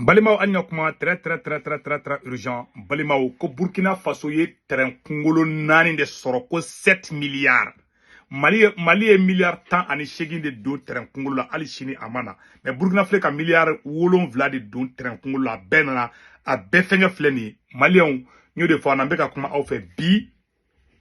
Balimaw, an kuma très très très très très très urgent. Balimaw, ko Burkina Faso ye terrain kungolo 4 de sɔrɔ ko 7 milliards. Mali ye miliyari 18 de don terrain kungolo la, hali sini a ma na. Mais Burkina filɛ ka miliyari 7 de don terrain kungolo la, a bɛɛ nana, a bɛɛ fɛnkɛ filɛ nin ye. Maliyɛnw, n y'o de fɔ an na, n bɛ ka kuma aw fɛ bi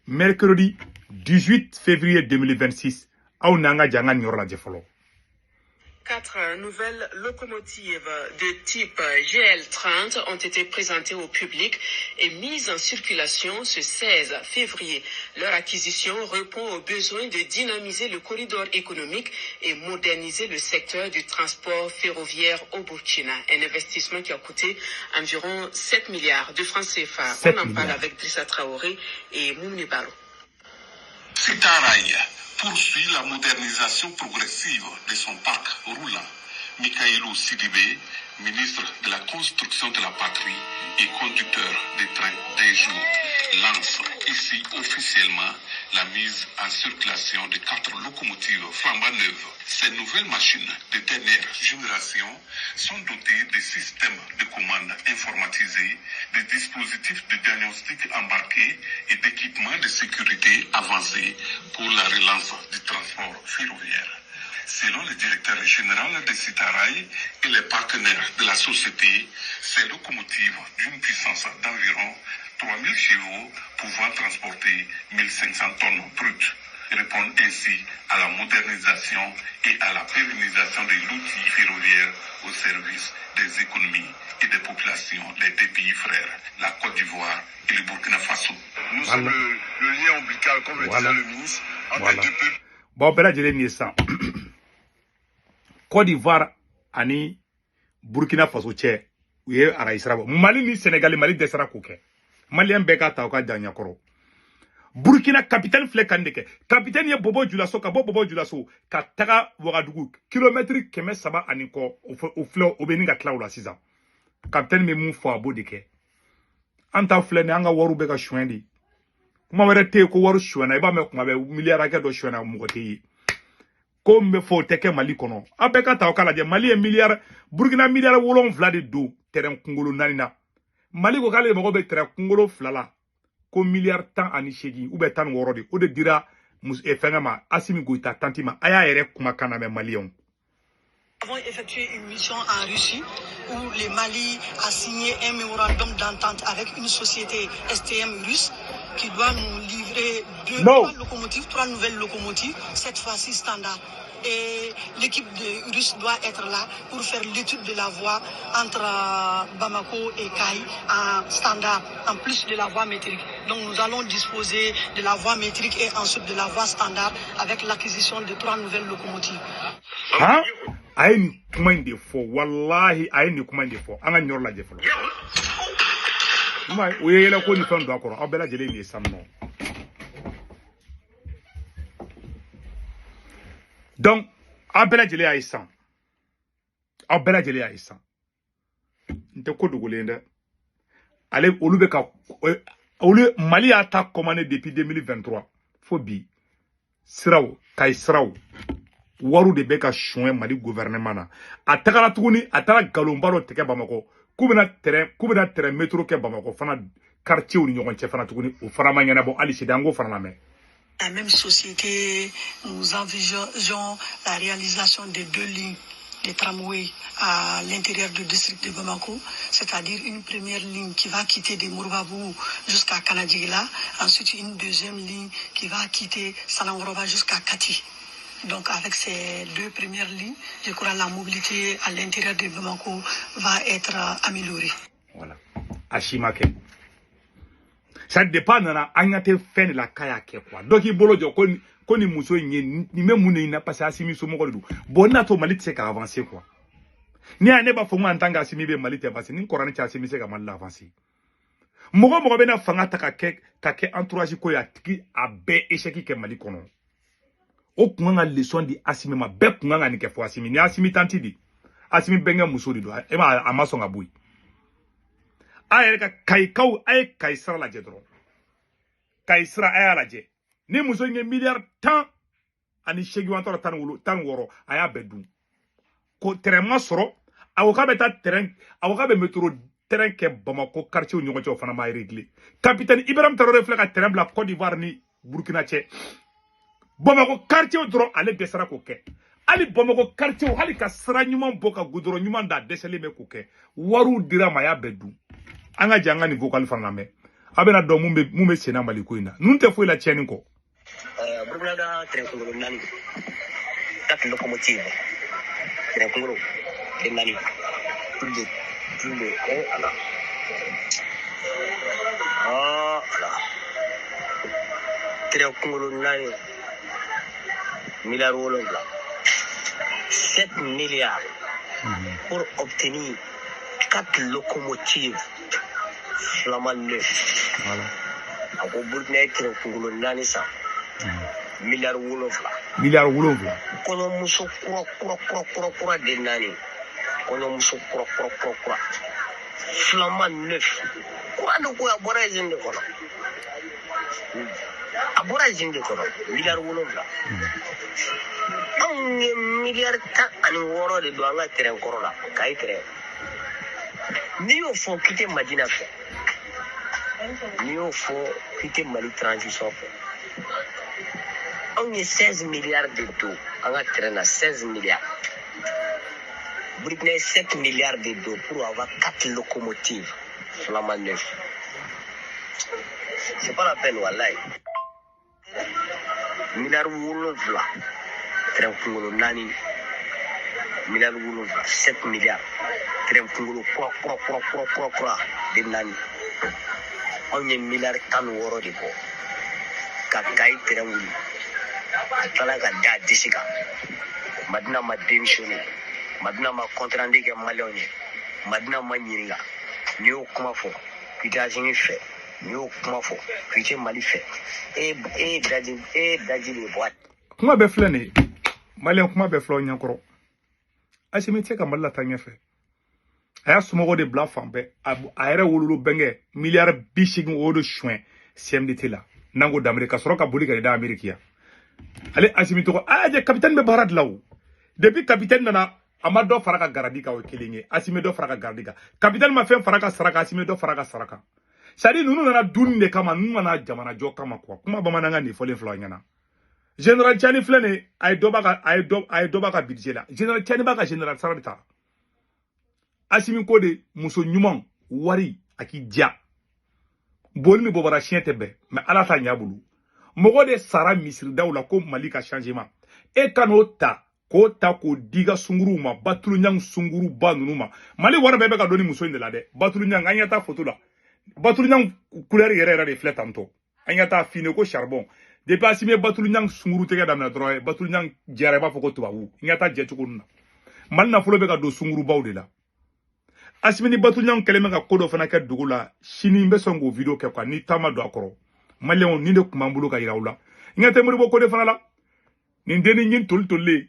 mercredi 18 février 2026. Aw n'an ka jɛ an ka nin yɔrɔ lajɛ fɔlɔ. 4 nouvelles locomotives de type GL30 ont été présentées au public et mises en circulation ce 16 février. Leur acquisition répond au besoin de dynamiser le corridor économique et moderniser le secteur du transport ferroviaire au Burkina. Un investissement qui a coûté environ 7 milliards de francs CFA. 7 On en parle milliards. avec Drissa Traoré et Moumni Baro. Sitarail poursuit la modernisation progressive de son parc roulant. Mikaïlou Sidibé, ministre de la Construction de la Patrie et conducteur des trains d'un jour, lance ici officiellement la mise en circulation de 4 locomotives flambant neuves. Ces nouvelles machines de dernière génération sont dotées de systèmes de commande informatisés, de dispositifs de diagnostic embarqués et d'équipements de sécurité avancés pour la relance du transport ferroviaire. Selon le directeur général de Sitarail et les partenaires de la société, ces locomotives d'une puissance d'environ 3000 chevaux pouvant transporter 1500 tonnes brutes répondent ainsi à la modernisation et à la pérennisation de l'outil ferroviaire au service des économies et des populations des deux pays frères, la Côte d'Ivoire et le Burkina Faso. Nous sommes le lien ombilical, comme le disait le ministre, entre les deux peuples. Bon, bɛɛ lajɛlen nin ye sisan Côte d'Ivoire ani Burkina Faso cɛ, u ye arayi sira bɔ. Mali ni Sénégal, Mali dɛsɛra k'o kɛ. Maliyɛn bɛɛ k'a ta u ka dan ɲɛkɔrɔ. Burkina capitaine filɛ ka nin de kɛ. Capitaine ye Bobo Julaso, ka bɔ Bobo Julaso ka taga Wagadugu, kilomɛtiri 300 ani kɔ, o filɛ, o bɛ nin ka tila o la sisan. Capitaine bɛ mun fɔ, a b'o de kɛ. An ta filɛ nin ye, an ka wariw bɛ ka suɲɛ de. Kuma wɛrɛ tɛ yen ko wari suɲɛna, i b'a mɛn kuma bɛɛ miliyari hakɛ dɔ suɲɛna, mɔgɔ tɛ ye. Ko min bɛ fɔ o tɛ kɛ Mali kɔnɔ. Aw bɛɛ ka ta o k'a lajɛ. Mali ye miliyari, Burkina miliyari 7 de don terrain kunkolo 4 na. Mali ko k'ale mago bɛ terrain kunkolo 2 la ko miliyari 18 ou bien 16 de. O de dira fɛnkɛ ma, Assimi Goïta tanti ma. A y'a yɛrɛ kumakan lamɛn, maliyɛnw. Nous avons effectué une mission en Russie où le Mali a signé un mémorandum d'entente avec une société STM russe qui doit nous livrer No. 3 locomotives, 3 nouvelles locomotives, cette fois-ci standard. Et l'équipe de russe doit être là pour faire l'étude de la voie entre Bamako et Kayes en standard, en plus de la voie métrique. Donc nous allons disposer de la voie métrique et ensuite de la voie standard avec l'acquisition de 3 nouvelles locomotives. Hein? A ye nin kuma in de fɔ, walahi a ye nin kuma in de fɔ. An ka nin yɔrɔ lajɛ fɔlɔ. Kuma o ye yɛlɛ ko ni fɛn don a kɔrɔ, aw bɛɛ lajɛlen nin ye sisan nɔ. Donc aw bɛɛ lajɛlen y'a ye sisan. Aw bɛɛ lajɛlen y'a ye sisan. N tɛ ko dogolen dɛ. Ale olu bɛ ka olu Mali y'a ta commandé depuis 2023 fo bi. Siraw, Kayi siraw, wariw de bɛ ka suɲɛ Mali gouvernement na. A tagara tuguni, a taara nkalonba dɔ tigɛ Bamakɔ. K'u bɛna terrain, k'u bɛna terrain métro kɛ Bamakɔ fana quartier ni ɲɔgɔn cɛ fana tuguni, o fana ma ɲɛnabɔ hali sini, an k'o fana lamɛn. La même société, nous envisageons la réalisation de 2 lignes de tramway à l'intérieur du district de Bamako, c'est-à-dire une première ligne qui va quitter de Moribabougou jusqu'à Kanadjigila, ensuite une deuxième ligne qui va quitter Sanankoroba jusqu'à Kati. Donc avec ces 2 premières lignes, je crois que la mobilité à l'intérieur de Bamako va être améliorée. Voilà. A si ma kɛ. Ça dépend nana an ɲɛ tɛ fɛn de la k'a y'a kɛ quoi. Dɔ k'i bolo jɔ ko ni muso in ye nin bɛ mun de ɲini na, parce que Assimi somɔgɔ de don. Bon, n'a to Mali tɛ se ka avancer quoi. N'i y'a ye ne b'a fɔ n ko en tant que Assimi bɛ Mali tɛ avancer, ni n kɔrɔ ni cɛ Assimi se ka Mali la avancer. Mɔgɔ mɔgɔ bɛna fanga ta ka kɛ entourage ko ye, a tigi a bɛɛ échec kɛ Mali kɔnɔ. O kun kan ka leçon di Assimi ma, bɛɛ kun kan ka nin kɛ fɔ Assimi. Ni Assimi tanti de, Assimi bɛnkɛ muso de don, e ma a ma sɔn ka bɔ yen. A yɛrɛ ka Kayikaw, a ye Kayi sira lajɛ dɔrɔn. Kayi sira a y'a lajɛ. Ni muso in ye miliyari 18 an tɔɔrɔ tan ni wolo, 16, a y'a bɛɛ dun. Ko terrain ma sɔrɔ, A ko k'a bɛ taa terrain, a ko k'a bɛ métro terrain kɛ Bamako quartier ɲɔgɔn cɛ, o fana ma réglé. Capitaine Ibrahim Traoré filɛ ka terrain bila Côte d'Ivoire ni Burkina cɛ. Bamako quartier dɔrɔn ale dɛsɛra k'o kɛ. Hali Bamako quartier, hali ka sira ɲuman bɔ ka goudron ɲuman da, dɛsɛlen bɛ k'o kɛ. Wariw dira ma, a y'a bɛɛ dun. An ka jɛ an ka nin vocal fana lamɛn. A bɛna dɔn mun bɛ senna Mali ko in na. Ninnu tɛ foyi la tiɲɛni kɔ. Burkina ka train kunkolo naani, quatre locomotives, train kunkolo de naani, plus de eh ala, ah ala, train kunkolo naani, miliyari 7, 7 milliards pour obtenir quatre locomotives flambant neuf. Voilà. A ko Burkina ye train kunkolo naani san miliyari 7. Miliyari 7. Kɔɲɔmuso kura kura kura kura kura de naani, kɔɲɔmuso kura kura kura kura flambant neuf, kura de ko a bɔra usine de kɔnɔ, a bɔra usine de kɔnɔ, miliyari 7. Anw ye miliyari 16 de don an ka train kɔrɔ la, Kayi train. N'i y'o fɔ k'i tɛ Madina fɛ, n'i y'o fɔ k'i tɛ Mali transition fɛ. Anw ye 16 milliards de don an ka train na, 16 milliards. Burkina ye 7 milliards de don pour avoir quatre locomotives flambant neuf. C'est pas la peine, wallahi. Miliyari 7, train kunkolo naani, miliyari 7, 7 milliards, train kunkolo kura kura kura kura kura kura de naani. Anw ye miliyari 16 de bɔ ka Kayi train wuli, a tilala ka da disi kan. Madina ma démissionné, Madina ma compte rendu kɛ maliyɛnw ye, Madina ma ɲininka. N'i y'o kuma fɔ k'i tɛ Asimi fɛ, n'i y'o kuma fɔ k'i tɛ Mali fɛ, e e ye daji, e ye daji de bɔ a. Kuma bɛɛ filɛ nin ye. Maliyɛn, kuma bɛɛ filɛ aw ɲɛkɔrɔ. Asimi tɛ se ka Mali lataa ɲɛfɛ. A y'a somɔgɔw de bila fan bɛɛ. A yɛrɛ wololo bɛnkɛ miliyari 80 o de suɲɛ CMDT la. N'an ko d'Amérique ka sɔrɔ ka boli ka da Amérique yan. Ale Asimi tɔgɔ a y'a jɛ, capitaine bɛ baara de la o. Depuis capitaine nana, a ma dɔ fara ka garadi kan, o ye kelen ye. Asimi dɔ fara ka garadi kan. Capitaine ma fɛn fara ka sara kan, Asimi dɔ fara ka sara kan. C'est à dire ninnu nana dunni de kama, ninnu nana jamana jɔ kama quoi. Kuma bamanankan nin fɔlen filɛ aw ɲɛna. Général Tiani filɛ nin ye, a ye dɔ b'a ka a ye dɔ b'a ka budget la. Général Tiani b'a ka général sara de ta. Asimi ko de muso ɲuman wari a k'i diya. Boli ni bɔbara siɲɛ tɛ bɛn, mais ala t'a ɲɛ bolo. Mɔgɔ de sara misiridaw la ko Mali ka changement. E ka n'o ta k'o ta k'o di i ka sunguruw ma, Batuluɲang sunguruba ninnu ma. Mali wari bɛɛ bɛ ka don ni muso in de la dɛ. Batuluɲang, an ɲɛ taa photo la. Batuluɲang couleur yɛrɛ yɛrɛ de filɛ tantɔ. An ɲɛ taa fine ko charbon. Depuis Asimi ye Batuluɲang sunguru tɛgɛ daminɛ dɔrɔn, Batuluɲang jɛra i b'a fɔ ko tubabu. N ɲɛ taa jɛ cogo ninnu na. Mali nafolo bɛ ka don sungurubaw de la. Asimi ni Batuluɲang kɛlen bɛ ka ko dɔ fana kɛ dugu la. Sini n bɛ sɔn k'o vidéo kɛ quoi, ni taama don a kɔrɔ. Maliyɛnw, nin de tun b'an bolo ka yira aw la. N ɲɛ tɛ Modibo Kone fana la. Nin denni ɲin toli tolilen.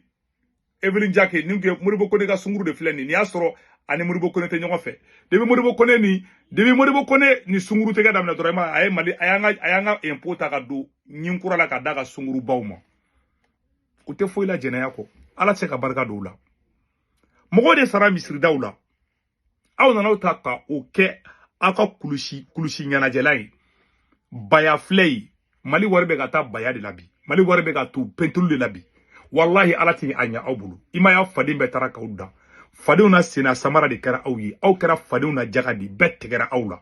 Evelyn Jake, nin tun ye Modibo Kone ka sunguru de filɛ nin. Nin y'a sɔrɔ ani Modibo Kone tɛ ɲɔgɔn fɛ. Depuis Modibo Kone ni sunguru tɛgɛ daminɛ dɔrɔn, i ma a ye Mali a y'an ka impôt ta ka don ɲin kura la ka d'a ka sungurubaw ma. U tɛ foyi la jɛnɛya kɔ. Ala tɛ se ka barika don u la. Mɔgɔw de sara misiridaw la. Aw nana aw ta ka o kɛ aw ka kulusi ɲɛnajɛla ye. Baya filɛ ye. Mali wari bɛ ka taa baya de la bi. Mali wari bɛ ka to pentulu de la bi. Wallahi ala tɛ a ɲɛ aw bolo. I ma y'a faden bɛɛ taara k'aw dan. Fadenw na senna samara de kɛra aw ye. Aw kɛra fadenw na jaga de, bɛɛ tigɛra aw la.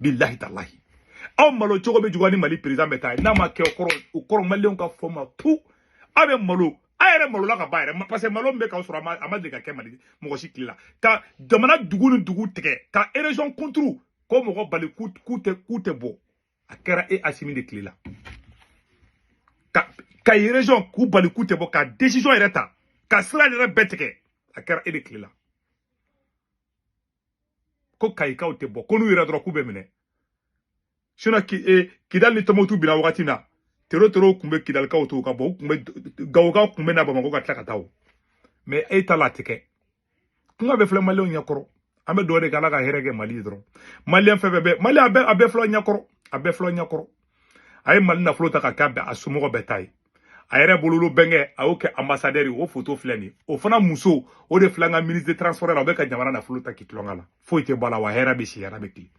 Bilahi talahi. Aw malo cogo bɛ juguya ni Mali président bɛ taa ye. N'a ma kɛ o kɔrɔ maliyɛnw ka fɔ ma tu. Aw bɛ malo, a yɛrɛ malola ka ban yɛrɛ, parce que malo min bɛ k'aw sɔrɔ a ma deli ka kɛ Mali mɔgɔ si tile la. Ka jamana dugu ni dugu tigɛ, ka région kunturu ko mɔgɔ bali k'u tɛ bɔ. A kɛra e Asimi de tile la. Ka région k'u bali k'u tɛ bɔ, ka décision yɛrɛ ta, ka sira yɛrɛ bɛɛ tigɛ. A kɛra e de tile la. Ko kayikaw tɛ bɔ, ko n'u yɛrɛ dɔrɔn k'u bɛ minɛ. Sinon Kidali ni Tɔnbukutu binna wagati min na, tero tero tun bɛ Kidalikaw to u ka bɔ, u tun bɛ Gawokaw tun bɛ na Bamakɔ ka tila ka taa o. Mais e ta la a tɛ kɛ. Kuma bɛ filɛ maliyɛnw ɲɛkɔrɔ. An bɛ dugawu de kɛ Ala ka hɛrɛ kɛ Mali ye dɔrɔn. Maliyɛn fɛn fɛn bɛ Mali, a bɛɛ filɛ ɲɛkɔrɔ. A bɛɛ filɛ ɲɛkɔrɔ. A ye Mali nafolo ta ka kɛ a somɔgɔ bɛɛ ta ye. A yɛrɛ bololo bɛnkɛ, a y'o kɛ ambassadeur ye. O photo filɛ nin ye. O fana muso, o de filɛ an ka ministre de transport la. O bɛ ka jamana nafolo ta k'i tulonkɛ la, foyi tɛ bɔ a la. Wa hɛrɛ bɛ si, hɛrɛ bɛ tilen.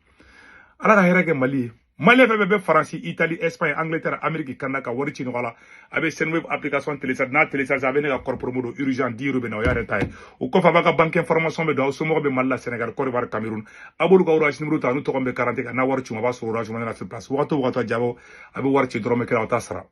Ala ka hɛrɛ kɛ Mali ye. Malien fɛn fɛn bɛ Faransi, Italie, Espagne, Angleterre, Amérique, Canada, ka wari ci ɲɔgɔn la, a bɛ Sendwave application télécharge. N'a télécharge, a bɛ ne ka code promo don urgent 10 € bɛ na, o y'a yɛrɛ ta ye. O kɔfɛ, a b'a ka banque information bɛ don. Aw somɔgɔw bɛ Mali la, Sénégal, Côte d'Ivoire, Cameroun, a b'olu ka Orange numéro ta, n'u tɔgɔ bɛ carte kan. N'a wari ci, a b'a sɔrɔ Orange Money na sur place. Wagati o wagati a jaabi, a bɛ wari ci dɔrɔmɛ kelen, aw t'a sara.